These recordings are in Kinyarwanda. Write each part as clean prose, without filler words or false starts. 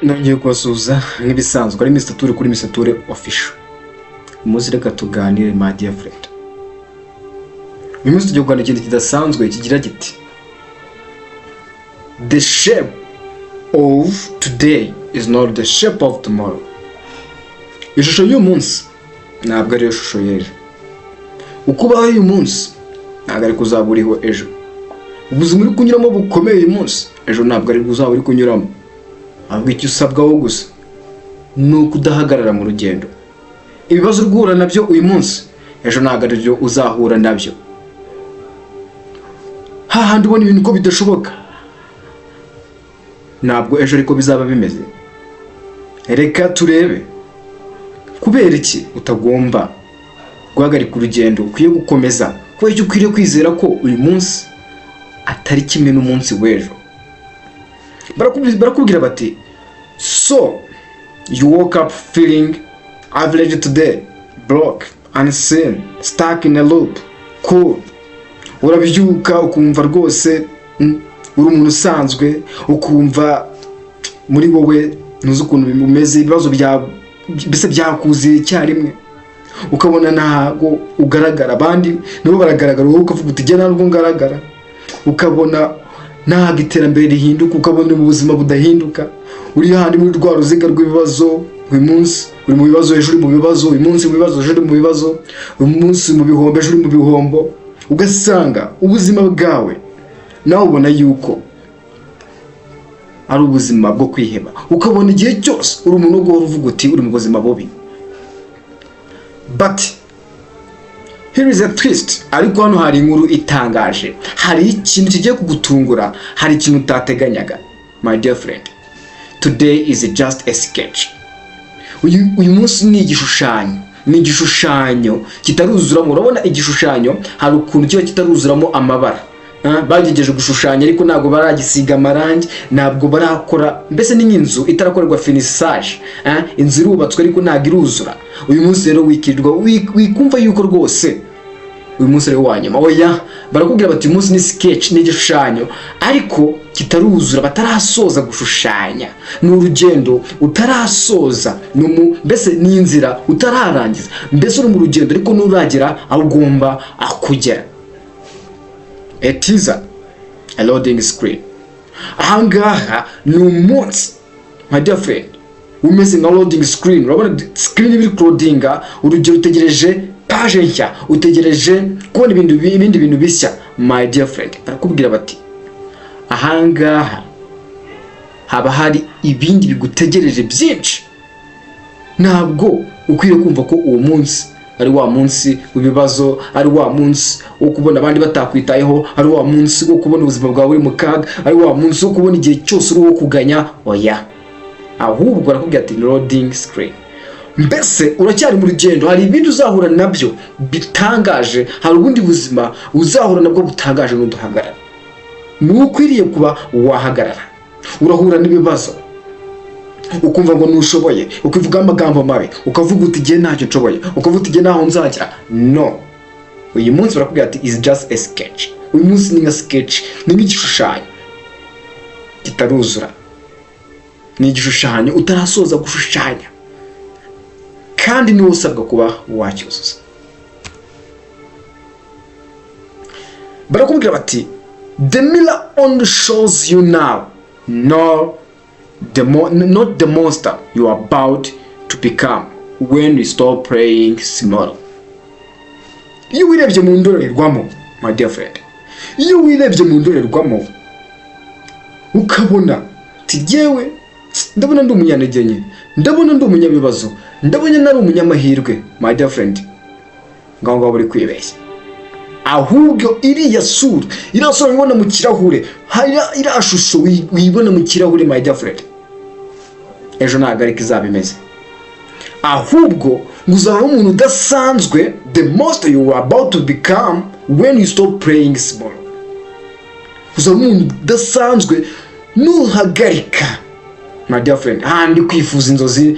Nongeye kubasuhuza nk'ibisanzwe, ari Mr Toure kuri Mr Toure Official. Uyu munsi reka tuganire, my dear friend. Uyu munsi tugiye kuganira ikintu kidasanzwe kigira giti: "The shape of today is not the shape of tomorrow." Ishusho y'uyu munsi ntabwo ariyo shusho y'ejo. Uko ubaho uyu munsi ntabwo ariko uzaba uriho ejo. Ubuzima uri kunyuramo bukomeye uyu munsi, ejo ntabwo aribwo uzaba uri kunyuramo. Ahubwo icyo usabwaho gusa ni ukudahagarara mu rugendo. Ibibazo uri guhura nabyo uyu munsi, ejo ntabwo aribyo uzahura nabyo. Hahandi ubona ibintu ko bidashoboka, ntabwo ejo ariko bizaba bimeze. Reka turebe kubera iki utagomba guhagarika urugendo, ukwiye gukomeza, kubera icyo ukwiriye kwizera ko uyu munsi atari kimwe n'umunsi w'ejo. Barakubwira bati: "So you woke up feeling average today, broke, unseen, stuck in a loop." Cool. Urabyuka ukumva rwose uri umuntu usanzwe, ukumva muri wowe ntuzi ukuntu bimeze, ibibazo bya mbese byakuziye icyarimwe, ukabona ntabwo ugaragara, abandi nabo baragaragara, wowe ukavuga uti: "Jye ntabwo ngaragara." Ukabona ntabwo iterambere rihinduka, ukabona mu buzima budahinduka, uri handi muri rwa ruziga rw'ibibazo. Uyu munsi uri mu bibazo, ejo uri mu bibazo, uyu munsi mu bibazo, ejo uri mu bibazo, uyu munsi mu bihombo, ejo uri mu bihombo. Ugasanga ubuzima bwawe nawe ubona yuko ari ubuzima bwo kwiheba, ukabona igihe cyose uri umuntu wo guhora uvuga uti uri mu buzima bubi. But here is a twist. Ariko hano hari inkuru itangaje, hari ikintu kigiye kugutungura, hari ikintu utateganyaga. My dear friend, today is just a sketch. Uyu munsi ni igishushanyo, ni igishushanyo kitaruzuramo. Urabona igishushanyo hari ukuntu kiba kitaruzuramo amabara. Bagerageje gushushanya ariko ntabwo baragisiga amarangi, ntabwo barakora, mbese ni nk'inzu itarakorerwa finissage. Inzu irubatswe ariko ntabwo iruzura. Uyu munsi rero wikirirwa wikumva yuko rwose uyu munsi ari wo wa nyuma. Oya, barakubwira bati: "Uyu munsi ni sketch, ni igishushanyo ariko kitaruzura, batarasoza gushushanya." Ni urugendo utarasoza, mbese ni inzira utararangiza, mbese uri mu rugendo ariko nturagera aho ugomba kugera. A teaser, a loading screen. Ahangaha ni umunsi, my dear friend, umeze nka loading screen. Urabona screen iba iri kuloadinga, urugero utegereje page nshya, utegereje kubona ibindi bintu bishya. My dear friend, barakubwira bati: "Ahangaha haba hari ibindi bigutegereje byinshi." Ntabwo ukwiye kumva ko uwo munsi ari wa munsi w'ibibazo, ari wa munsi wo kubona abandi batakwitayeho, ari wa munsi wo kubona ubuzima bwawe buri mu kaga, ari wa munsi wo kubona igihe cyose uri uwo kuganya. Oya, ahubwo barakubwira ati: "Loading screen." Mbese uracyari mu rugendo, hari ibindi uzahura nabyo bitangaje, hari ubundi buzima uzahura nabwo butangaje n'uduhagarara. Ni ukwiriye kuba wahagarara. Urahura n'ibibazo ukumva ngo ntushoboye, ukivuga amagambo mabi, ukavuga uti: "Igihe ntacyo nshoboye," ukavuga uti: "Igihe ntaho nzagera." No, uyu munsi barakubwira ati: "Is just a sketch." Uyu munsi ni nka sketch, ni nk'igishushanyo kitaruzura, ni igishushanyo utarasoza gushushanya, kandi niwe usabwa kuba wacyuzuza. Barakubwira bati: "The mirror only shows you now, no the mo not the monster you are about to become when you stop playing small." Iyo wirebye mu ndorerwamo, my dear friend, iyo wirebye mu ndorerwamo ukabona uti: "Jyewe ndabona ndi umunyantege nke, ndabona ndi umunyabibazo, ndabona nari umunyamahirwe," my dear friend, ngaho ngaho uri kwibeshya. Ahubwo iriya sura, iriya sura wibona mu kirahure, hari iriya shusho wibona mu kirahure, my dear friend, ejo ntabwo ariko izaba imeze. Ahubwo ngo uzaba umuntu udasanzwe, the most you are about to become when you stop playing small. Uzaba umuntu udasanzwe nuhagarika, my dear friend, handi kwifuza inzozi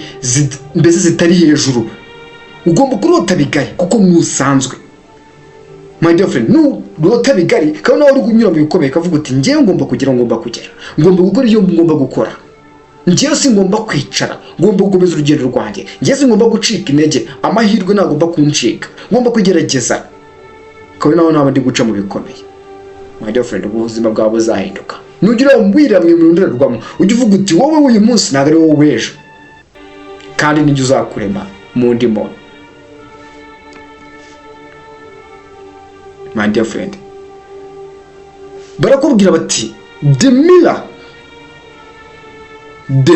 mbese zitari hejuru. Ugomba kurota bigari kuko ntusanzwe, my dear friend. Nurota bigari kandi nawe uri kunyura mu bikomeye, ukavuga uti: "Ngewe ngomba kugera, ngomba kugera, ngomba gukora ibyo ngomba gukora." Njyewe singomba kwicara, ngomba gukomeza urugendo rwanjye. Njyewe singomba gucika intege, amahirwe ntagomba kuncika, ngomba kugerageza kabone naho naba ndi guca mu bikomeye. My dear friend, ubuzima bwawe buzahinduka nugira wirira mu ndorerwamo, ujye uvuga uti: "Wowe uyu munsi ntabwo ari wowe w'ejo, kandi nijye uzakurema mu ndi muntu." My dear friend, barakubwira bati: The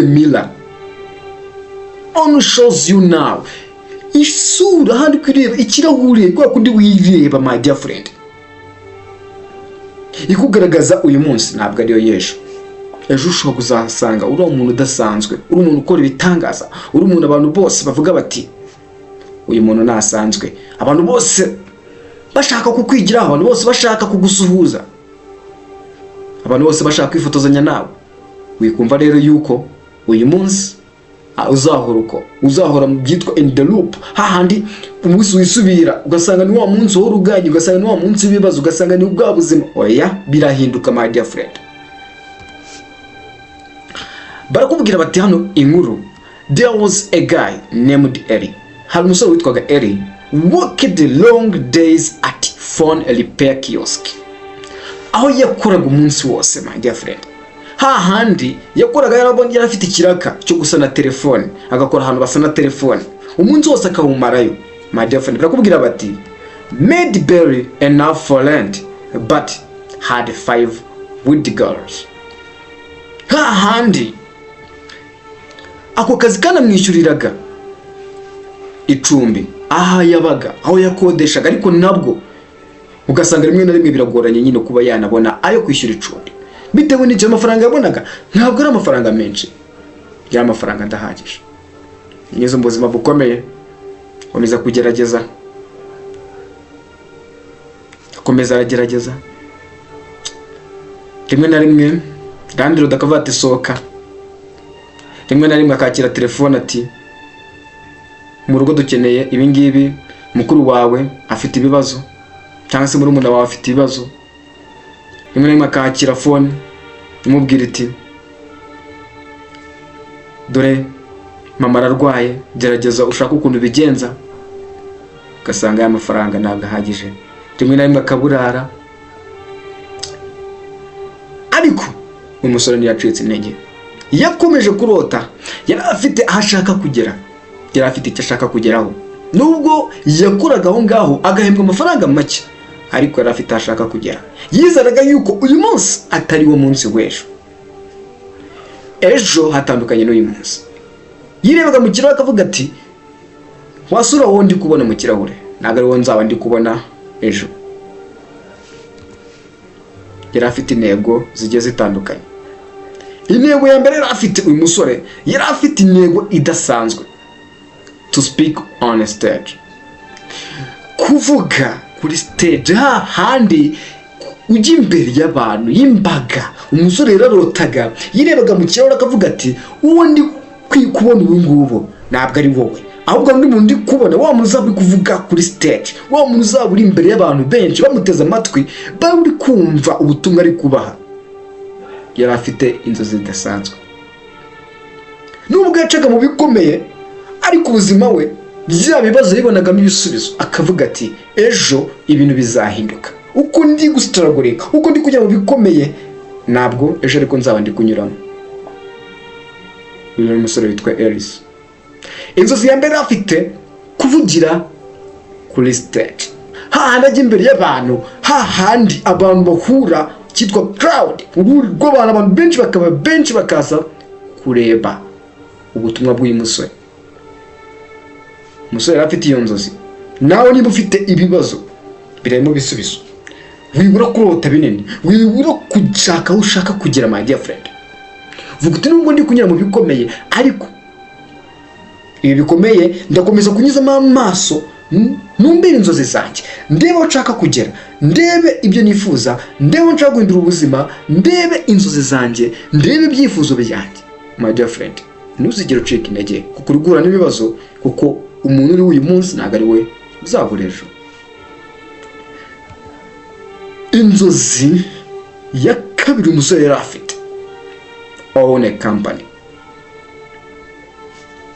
mirror only shows you now." Isura handi kwireba, ikirahure kwa kundi wireba, my dear friend, ikugaragaza uyu munsi ntabwo ariyo y'ejo. Ejo ushobora kuzasanga uri umuntu udasanzwe, uri umuntu ukora ibitangaza, uri umuntu abantu bose bavuga bati: "Uyu muntu ntasanzwe." Abantu bose bashaka kukwigiraho, abantu bose bashaka kugusuhuza, abantu bose bashaka kwifotozanya nawe. Wikumva rero yuko uyu munsi uzahora uko uzahora mu byitwa in the loop, hahandi umunsi wisubira, ugasanga ni wa munsi uhora uganye, ugasanga ni wa munsi w'ibibazo, ugasanga ni bwa buzima. Oya, birahinduka, my dear friend. Barakubwira bati hano inkuru: "There was a guy named Eli." Hari umusore witwaga Eli. "Worked long days at phone repair kiosk." Aho yakoraga umunsi wose, my dear friend, hahandi yakoraga yarabonye yari afite ikiraka cyo gusana telefone, agakora ahantu basana telefone, umunsi wose akawumarayo. My dear friend, barakubwira bati: "Made barely enough for rent but had five with girls." Hahandi ako kazi kanamwishyuriraga icumbi aha yabaga, aho yakodeshaga, ariko nabwo ugasanga rimwe na rimwe biragoranye nyine kuba yanabona ayo kwishyura icumbi bitewe n'icyo amafaranga yabonaga. Ntabwo ari amafaranga menshi, yari amafaranga adahagije. Nizo mu buzima bukomeye, komeza kugerageza, akomeza aragerageza. Rimwe na rimwe landlord akavuga ati: "Sohoka." Rimwe na rimwe akakira telefone ati: "Mu rugo dukeneye ibi ngibi, mukuru wawe afite ibibazo cyangwa se murumuna wawe afite ibibazo." Rimwe na rimwe akakira phone imubwira iti: "Dore mama ararwaye, gerageza ushake ukuntu ubigenza." Ugasanga aya mafaranga ntabwo ahagije, rimwe na rimwe akaburara. Ariko umusore ntiyacitse intege, yakomeje kurota. Yari afite aho ashaka kugera, yari afite icyo ashaka kugeraho. Nubwo yakoraga aho ngaho agahembwa amafaranga make, ariko yari afite aho ashaka kugera. Yizeraga yuko uyu munsi atari wo munsi w'ejo, ejo hatandukanye n'uyu munsi. Yirebaga mu kirahure akavuga ati: "Wasura wowe ndi kubona mu kirahure ntabwo ari wo nzaba ndi kubona ejo." Yari afite intego zigiye zitandukanye. Intego ya mbere yari afite, uyu musore yari afite intego idasanzwe: to speak on stage, kuvuga kuri stage, hahandi ujya imbere y'abantu, y'imbaga. Umusore yararotaga, yirebaga mu kirahure akavuga ati: "Uwo ndi kubona ubu ngubu ntabwo ari wowe, ahubwo undi muntu ndi kubona, wa muntu uzaba uri kuvuga kuri stage, wa muntu uzaba uri imbere y'abantu benshi bamuteze amatwi, bari kumva ubutumwa ari kubaha." Yari afite inzozi zidasanzwe. Nubwo yacaga mu bikomeye, ariko ubuzima we bya bibazo yibonagamo ibisubizo, akavuga ati: "Ejo ibintu bizahinduka. Uko ndi gusitaragurika, uko ndi kujya mu bikomeye, ntabwo ejo ariko nzaba ndi kunyuramo." Uyu ni umusore witwa Ellis. Inzozi ya mbere afite, kuvugira kuri stage, hahandi ajya imbere y'abantu, hahandi abantu bahura, cyitwa crowd, uruhuri rw'abantu, abantu benshi bakaba benshi bakaza kureba ubutumwa bw'uyu musore. Umusore yari afite iyo nzozi. Nawe niba ufite ibibazo, birimo ibisubizo. Wibura kurota binini, wibura gushaka aho ushaka kugera. My dear friend, vuga uti: "Nubwo ndi kunyura mu bikomeye, ariko ibi bikomeye ndakomeza kunyuzamo amaso numbere inzozi zanjye, ndebe aho nshaka kugera, ndebe ibyo nifuza, ndebe aho nshaka guhindura ubuzima, ndebe inzozi zanjye, ndebe ibyifuzo byanjye." My dear friend, ntuzigere ucika intege kuko uri guhura n'ibibazo, kuko umuntu uri uyu munsi ntabwo ari we uzabura ejo. Inzozi ya kabiri umusore yari afite: own a company.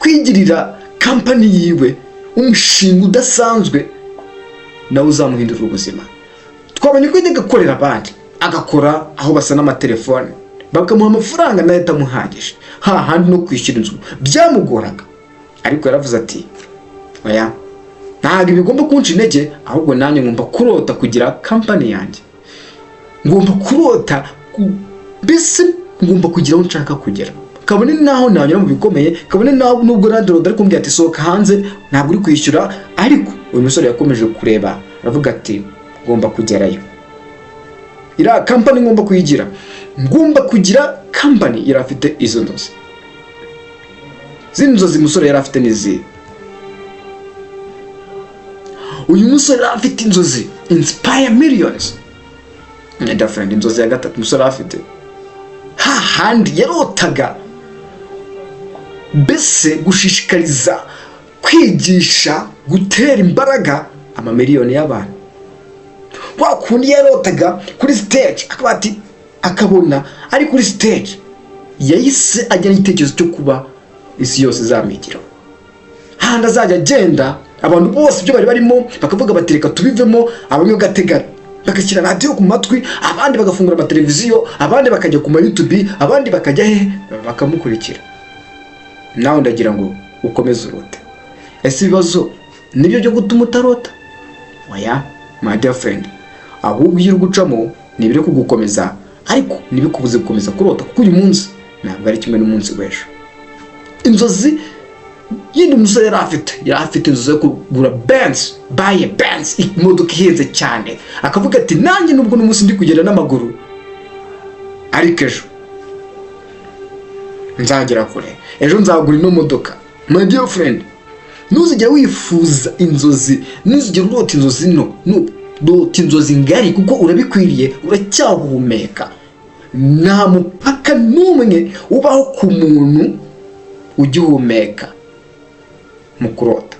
Kwigirira kampani yiwe, umushinga udasanzwe nawe uzamuhindurira ubuzima. Twabonye ko yajyaga akorera abandi, agakora aho basa n'amatelefone, bakamuha amafaranga nayo atamuhagije, hahandi no kwishyura inzu byamugoraga. Ariko yaravuze ati: "Oya, ntabwo ibi bigomba kunca intege, ahubwo nanjye ngomba kurota kugira kampani yanjye, ngomba kurota mbese ngomba kugira aho nshaka kugera, kabone naho nanyura mu bikomeye, kabone naho nubwo landlord ari kumbwira ati: 'Sohoka hanze, ntabwo uri kwishyura.'" Ariko uyu musore yakomeje kureba, aravuga ati: "Ngomba kugerayo, iriya kampani ngomba kuyigira, ngomba kugira kampani." Yari afite izo nzozi. Zino nzozi umusore yari afite ni izihe? Uyu musore yari afite inzozi inspire millions. My dear friend, inzozi ya gatatu umusore yari afite, hahandi yarotaga mbese gushishikariza, kwigisha, gutera imbaraga amamiliyoni y'abantu. Wa kundi yarotaga kuri stage, akaba ati, akabona ari kuri stage, yahise agira igitekerezo cyo kuba isi yose izamwigiraho, handi azajya agenda, abantu bose ibyo bari barimo bakavuga bati: "Reka tubivemo." Abamwe bagatega, bagashyira radiyo ku matwi, abandi bagafungura amateleviziyo, abandi bakajya ku ma YouTube, abandi bakajya he, bakamukurikira. Nawe ndagira ngo ukomeze urote. Ese ibibazo nibyo byo gutuma utarota? Oya, my dear friend, ahubwo iyo uri gucamo ni ibiri kugukomeza, ariko ntibikubuze gukomeza kurota, kuko uyu munsi ntabwo ari kimwe n'umunsi w'ejo. Inzozi yindi umusore yari afite inzozi yo kugura Benz, buy a Benz, imodoka ihenze cyane. Akavuga ati: "Nanjye nubwo n'umunsi ndi kugenda n'amaguru, ariko ejo nzagera kure, ejo nzagura ino modoka." My dear friend, ntuzigere wifuza inzozi, ntuzigere urota inzozi nto, rota inzozi ngari kuko urabikwiriye, uracyahumeka. Nta mupaka n'umwe ubaho ku muntu ugihumeka mu kurota.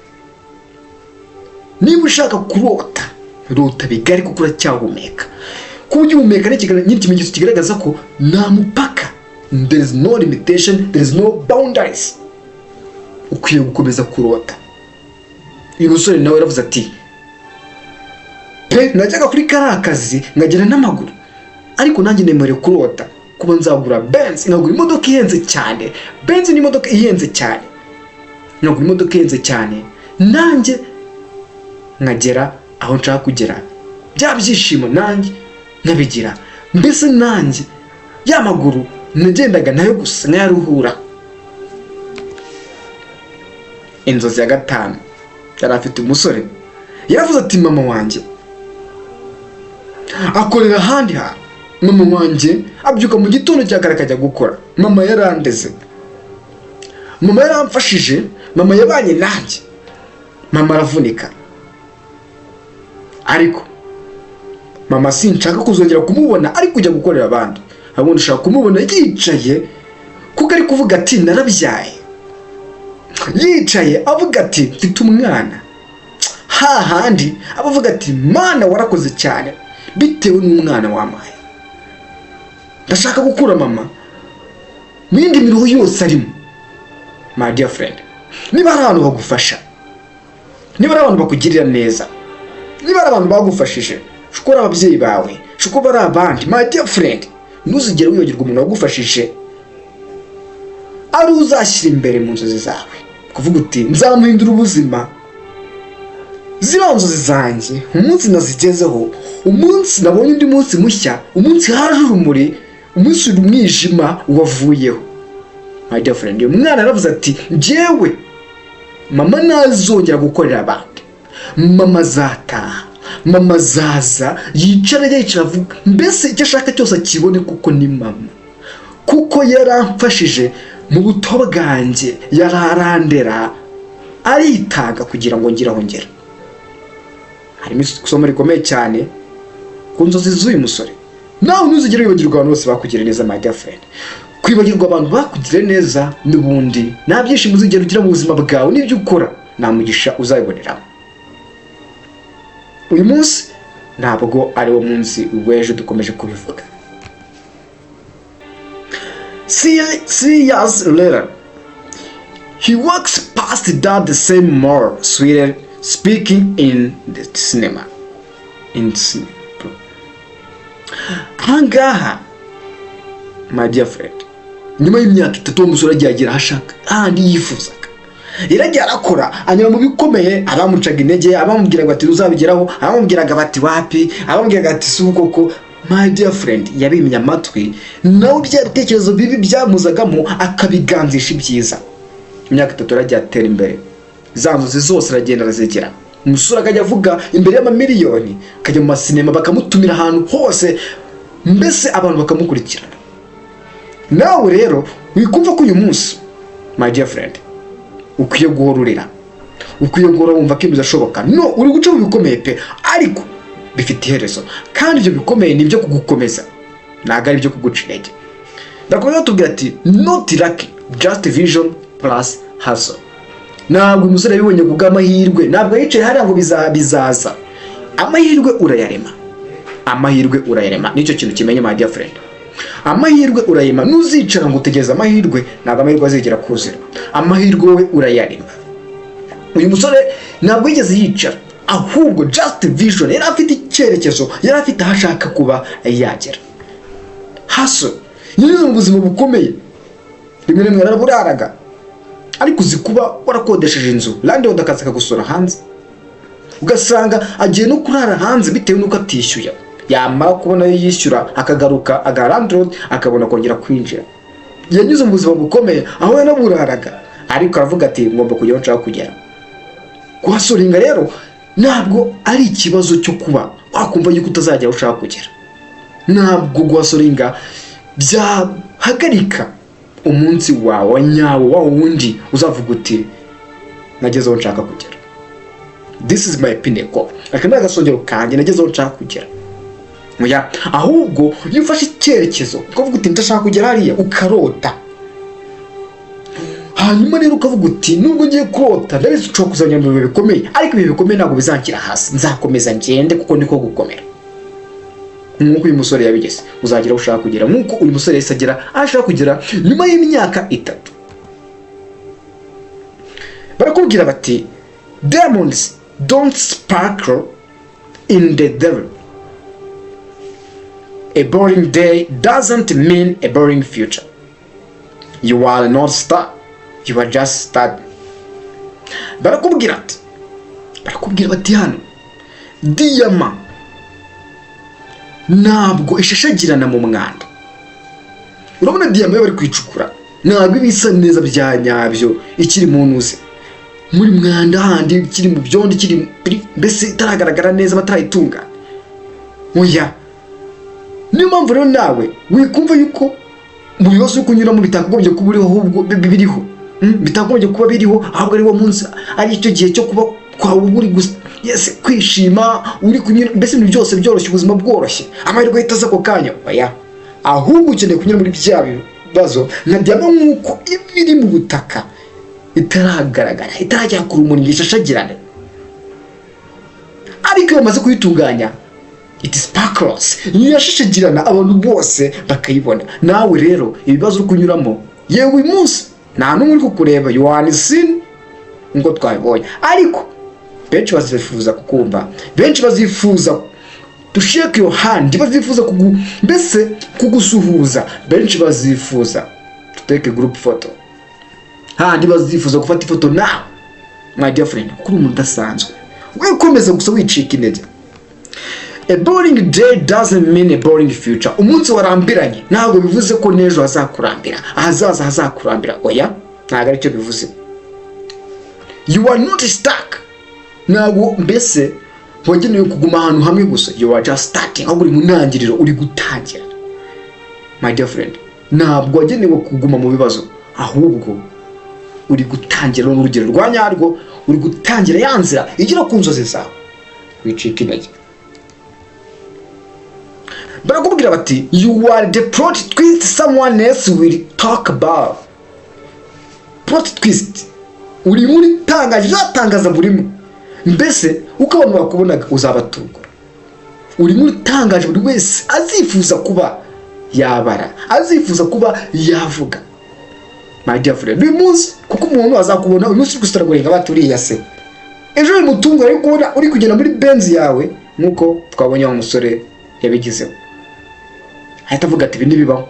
Niba ushaka kurota, rota bigari kuko uracyahumeka. Kuba ugihumeka ni ikimenyetso kigaragaza ko nta mupaka, there is no limitation, there is no boundaries. Ukwiye gukomeza kurota. Uyu musore nawe yaravuze ati: "Pe, najyaga kuri kariya kazi nkagenda n'amaguru, ariko nanjye nemerewe kurota kuba nzagura Benz, nkagura imodoka ihenze cyane." Benz ni imodoka ihenze cyane. "Nkagura imodoka ihenze cyane, nanjye nkagera aho nshaka kugera, bya byishimo nanjye nkabigira, mbese nanjye ya maguru nagendaga nayo gusa nkayaruhura." Inzozi ya gatanu yari afite, umusore yaravuze ati: "Mama wanjye akorera ahandi hantu, mama wanjye abyuka mu gitondo cya kare akajya gukora. Mama yarandeze, mama yaramfashije, mama yabanye nanjye, mama aravunika, ariko mama sinshaka kuzongera kumubona ari kujya gukorera abandi, ahubwo ndashaka kumubona yicaye, kuko ari kuvuga ati: 'Narabyaye,' yicaye avuga ati: 'Mfite umwana,' hahandi aba avuga ati: 'Mana, warakoze cyane bitewe n'umwana wampaye. Ndashaka gukura mama mu yindi miruho yose arimo.'" My dear friend, niba hari abantu bagufasha, niba ari abantu bakugirira neza, niba ari abantu bagufashije, ushobora ari ababyeyi bawe, ushobora kuba ari abandi, my dear friend, ntuzigere wibagirwa umuntu wagufashije, ari uzashyira imbere mu nzozi zawe, kuvuga uti: "Nzamuhindura ubuzima. Ziriya nzozi zanjye, umunsi nazigezeho, umunsi nabonye undi munsi mushya, umunsi haje urumuri, umunsi umwijima wavuyeho." My dear friend, uyu mwana yaravuze ati: "Njyewe mama ntazongera gukorera abandi, mama azataha, mama azaza yicara, yicara avuga, mbese icyo ashaka cyose akibone, kuko ni mama, kuko yaramfashije mu buto bwanjye, yararandera, aritanga kugira ngo ngire aho ngera." Harimo isomo rikomeye cyane ku nzozi z'uyu musore. Nawe ntuzigere wibagirwa abantu bose bakugiriye neza. My dear friend, kwibagirwa abantu bakugiriye neza n'ubundi nta byishimo uzigera ugira mu buzima bwawe, n'ibyo ukora nta mugisha uzabiboneramo. Uyu munsi ntabwo ari wo munsi w'ejo, dukomeje kubivuga. 3 years later, He walks past that the same mall, sweater, speaking in the cinema. In cinema. Ahangaha, my dear friend, nyuma y'imyaka 3 uwo musore agiye agera aho ashaka, ahandi yifuzaga. Yaragiye arakora, anyura mu bikomeye, abamucaga intege, abamubwiraga bati uzabigeraho, abamubwiraga bati wapi, abamubwiraga ati si koko. My dear friend, yabimye amatwi, nawe bya bitekerezo bibi byamuzagamo akabiganzisha ibyiza. Imyaka 3 yaragiye atera imbere, za nzozi zose aragenda arazigera. Umusore akajya avuga imbere y'amamiliyoni, akajya mu masinema, bakamutumira ahantu hose, mbese abantu bakamukurikirana. Nawe rero wikumva ko uyu munsi, my dear friend, ukwiye guhora urira, ukwiye guhora wumva ko ibintu bidashoboka. No uri guca mu bikomeye pe, ariko bifite iherezo, kandi ibyo bikomeye ni ibyo kugukomeza, ntabwo ari ibyo kuguca intege. Ndakomeza tubwira ati not lucky, just vision plus hustle. Ntabwo umusore yabibonye ku bw'amahirwe, ntabwo yicaye hariya ngo bizaza. Amahirwe urayarema, amahirwe urayarema. Nicyo kintu kimenye, my dear friend, amahirwe urayarema. Nuzicara ngo utegereze amahirwe, ntabwo amahirwe azigera kuzira. Amahirwe wowe urayarema. Uyu musore ntabwo yigeze yicara, ahubwo just vision, yari afite icyerekezo, yari afite aho ashaka kuba yagera. Hustle, yanyuze mu buzima bukomeye, rimwe rimwe yaraburaraga. Ariko uzi kuba warakodesheje inzu, landlord akaza akagusura hanze, ugasanga agiye no kurara hanze bitewe n'uko atishyuye, yamara kubona ayo yishyura akagaruka agaha landlord, akabona kongera kwinjira? Yanyuze mu buzima bukomeye aho yanaburaraga, ariko aravuga ati ngomba kujya aho nshaka kugera. Kuhustlinga rero ntabwo ari ikibazo cyo kuba wakumva yuko utazagera aho ushaka kugera. Ntabwo guhustlinga byahagarika umunsi wawe wa nyawo, wa wundi uzavuga uti nageze aho nshaka kugera, this is my pinnacle, aka ni agasongero kanjye, nageze aho nshaka kugera. Oya, ahubwo iyo ufashe icyerekezo ukavuga uti ndashaka kugera hariya, ukarota, hanyuma rero ukavuga uti nubwo ngiye kurota, ndabizi ushobora kuzagera mu bihe bikomeye, ariko ibihe bikomeye ntabwo bizanshyira hasi, nzakomeza ngende kuko niko gukomera. Nk'uko uyu musore yabigeze, uzagera aho ushaka kugera, nk'uko uyu musore yahise agera aho ashaka kugera nyuma y'imyaka 3. Barakubwira bati diamonds don't sparkle in the dirt. A boring day doesn't mean a boring future. You are not stuck, you are just starting. Barakubwira bati hano diyama ntabwo ishashagirana mu mwanda. Urabona diyama iyo bari kwicukura, ntabwo iba isa neza bya nyabyo, ikiri mu ntuze, muri mwanda handi, ikiri mu byondo, ikiri mbese itaragaragara neza, batarayitunganya. Oya, niyo mpamvu rero nawe wikumva yuko mu bibazo uri kunyuramo bitakagombye kuba uriho, ahubwo biriho, bitagombye kuba biriho, ahubwo ari wo munsi, ari cyo gihe cyo kuba kwawe uba uri gusa, yes, kwishima, uri kunyura mbese ibintu byose byoroshye, ubuzima bworoshye, amahirwe ahita aza ako kanya. Oya, ahubwo ukeneye kunyura muri bya bibazo nka diyama, nk'uko iba iri mu butaka itaragaragara, itaragera ku rumuri ngo ishashagirane, ariko iyo bamaze kuyitunganya it sparkles, irashashagirana, abantu bose bakayibona. Nawe rero ibibazo uri kunyuramo, yewe uyu munsi nta n'umwe uri kukureba, you are unseen nk'uko twabibonye, ariko benshi bazifuza kukumva, benshi bazifuza to shake your hand, bazifuza mbese kugusuhuza, benshi bazifuza to take a group photo, handi bazifuza gufata ifoto nawe, my dear friend, kuko uri umuntu udasanzwe. Wikomeza gusa wicika intege. A boring day doesn't mean a boring future. Umunsi warambiranye ntabwo bivuze ko n'ejo hazakurambira, ahazaza hazakurambira. Oya, ntabwo aricyo bivuze. You are not stuck, ntabwo mbese wagenewe kuguma ahantu hamwe gusa. You are just starting, ahubwo uri mu ntangiriro, uri gutangira. My dear friend, ntabwo wagenewe kuguma mu bibazo, ahubwo uri gutangira n'urugero rwa nyarwo, uri gutangira ya nzira igera ku nzozi zawe. Wicika intege. Barakubwira bati you are the plot twist someone else will talk about. Plot twist, uri muri itangaje, uzatangaza burimo, mbese uko abantu bakubonaga uzabatungura. Uri muri itangaje, buri wese azifuza kuba yabara, azifuza kuba yavuga. My dear friend, uyu munsi kuko Kuko umuntu azakubona uyu munsi uri gustrugglinga, bati: "Uriya se?" Ejo bimutunga ari kubona uri kugenda muri Benz yawe, nk'uko twabonye wa musore yabigizeho, ahita avuga ati: "Ibi ntibibaho."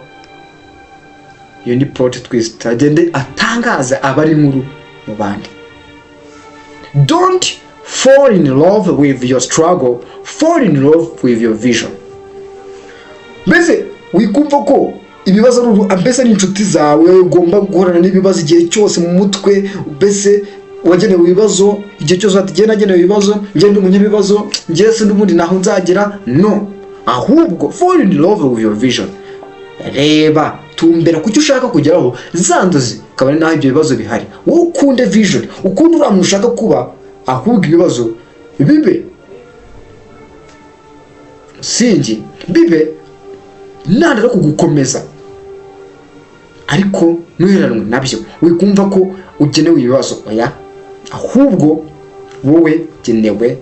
Iyo ni plot twist, agende atangaza abari inkuru mu bandi. Don't fall in love with your struggle, fall in love with your vision. Mbese wikumva ko ibibazo ari mbese ari inshuti zawe, ugomba guhorana n'ibibazo igihe cyose mu mutwe, mbese wagenewe ibibazo igihe cyose, ati: "Njye nagenewe ibibazo, njye ndi umunyabibazo, njye se n'ubundi ntaho nzagera." No, ahubwo fall in love with your vision. Reba, tumbera ku cyo ushaka kugeraho, za nzozi, ukabona naho ibyo bibazo bihari. Wowe ukunde vision, ukunde uriya muntu ushaka kuba, ahubwo ibibazo bibe singi bibe nandara kugukomeza, ariko ntuheranwe nabyo. Wikumva ko ugenewe ibibazo, oya, ahubwo wowe genewe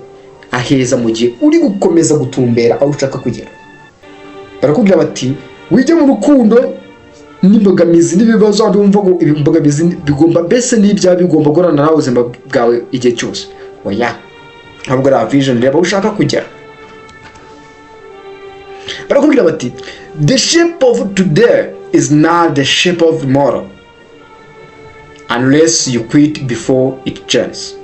aheza mu gihe uri gukomeza gutumbera aho ushaka kugera. Barakubwira bati: "Wijye mu rukundo n'imbogamizi n'ibibazo, aho wumva ngo imbogamizi bigomba, mbese n'ibyawe bigomba guhorana nawe ubuzima bwawe igihe cyose." Oya, ntabwo ari vision. Reba aho ushaka kugera. Barakubwira bati: "The shape of today is not the shape of tomorrow unless you quit before it changes."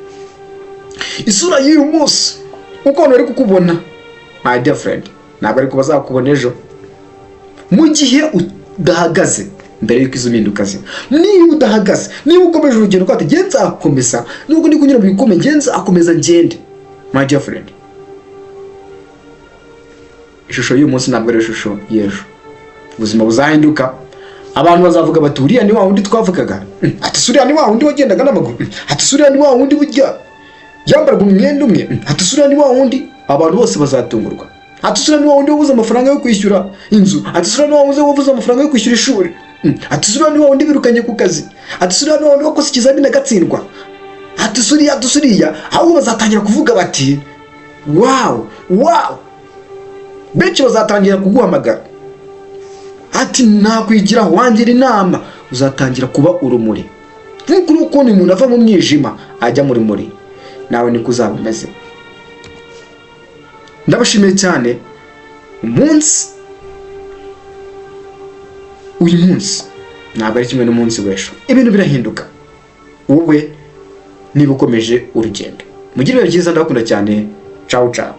Isura y'uyu munsi, uko abantu bari kukubona, my dear friend, ntabwo ariko bazakubona ejo, mu gihe udahagaze mbere y'uko izo mpinduka ziba. Niba udahagaze, niba ukomeje urugendo uko ati: "Nge nzakomeza nubwo ndi kunyura mu bikomeye, nge nzakomeza ngende," my dear friend, ishusho y'uyu munsi ntabwo ari ishusho y'ejo. Ubuzima buzahinduka, abantu bazavuga bati: "Uriya ni wa wundi twavugaga." Ati: "Se uriya ni wa wundi wagendaga n'amaguru?" Ati: "Se uriya ni wa wundi burya yambaraga umwenda umwe?" Ati: "Se uriya ni wa wundi?" Abantu bose bazatungurwa. Ati: "Se uriya ni wa wundi wabuze amafaranga yo kwishyura inzu?" Ati: "Se uriya ni wa wundi wabuze amafaranga yo kwishyura ishuri?" Ati: "Se uriya ni wa wundi birukanye ku kazi?" Ati: "Se uriya ni wa wundi wakoze ikizamini agatsindwa?" Ati: "Se uriya?" Ati: "Se uriya?" Ahubwo bazatangira kuvuga bati: Wow." Benshi bazatangira kuguhamagara ati: "Nakwigiraho, wangira inama." Uzatangira kuba urumuri, nk'uko uri kubona umuntu ava mu mwijima ajya mu rumuri, nawe niko uzaba umeze. Ndabashimiye cyane. Umunsi uyu munsi ntabwo ari kimwe n'umunsi w'ejo, ibintu birahinduka, wowe niba ukomeje urugendo. Mugire ibihe byiza, ndabakunda cyane. Ciao ciao.